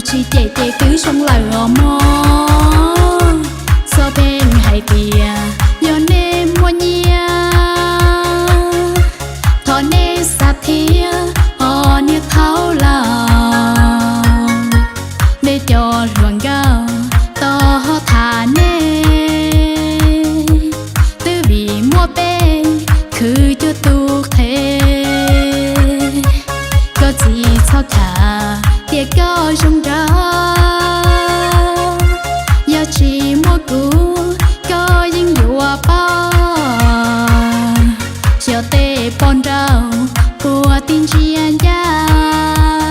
Tsis cem ces twb zoo lawm os mog. Txhob pheej hais tias yog nej muaj nyiaj, thov nej xav thiab ho niaj thaub laus. Nej cov hluas nkauj tos ho tham nej, twb vim muaj peb khwv cuag tus qhev. Koj txiv txhob tham tias koj zoo nraug, yog tsis muaj kuv koj yeej yuav paub. Xyov tej poj nrauj puas ti ntsia ncaj,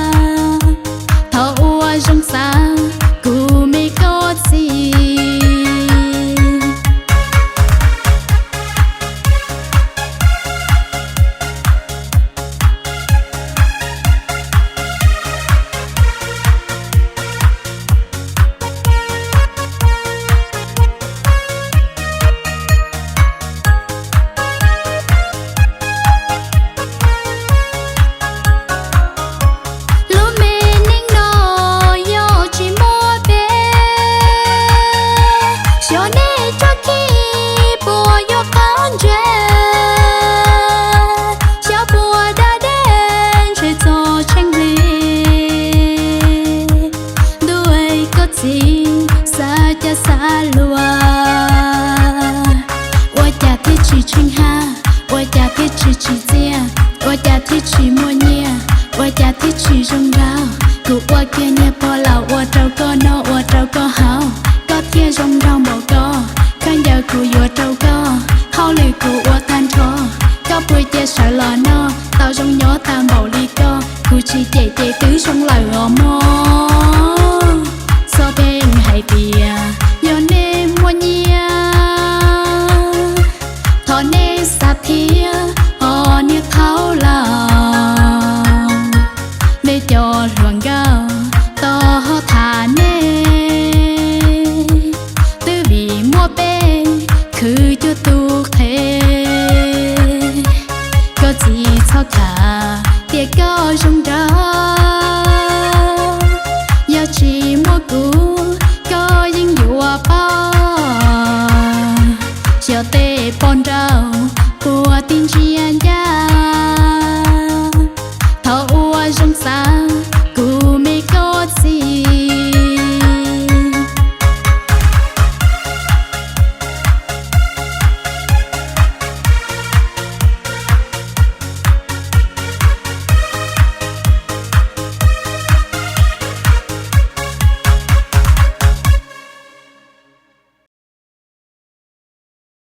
thov ua zoo xav kuv me koj txiv. Lub me neej no yog tsis muaj peb, xyov nej tsob khib puas yuav qab ntse, xyov puas da dej ntshe txog tsheej hli. Ntuj, koj txiv xav cas xav luag, ua cas thiaj tsis tsheej hab, ua cas thiaj tsis tsim txiaj, ua cas thiaj tsis muaj nyiaj, ua cas thiaj tsis zoo nraug. Kuv ua kiag niag pog laus ua rau koj noj ua rau koj haus, koj thiaj zoo nraug npaum ko. Khaub ncaws kuv yuav rau koj, hauj lwm kuv ua tag nrho, koj puas cia sawv los noj tau zoo nyob tag npaum li koj. Kuv tsis cem ces twb zoo lawm os mog. Txhob pheej hais tias yog nej muaj nyiaj, thov nej xav thiab ho niaj thaub laus. Nej cov hluas nkauj tos ho tham nej, twb vim muaj peb khwv cuag tus qhev. Koj txiv txhob tham tias koj zoo nraug, yog tsis muaj kuv koj yeej yuav paub. Xyov tej poj nrauj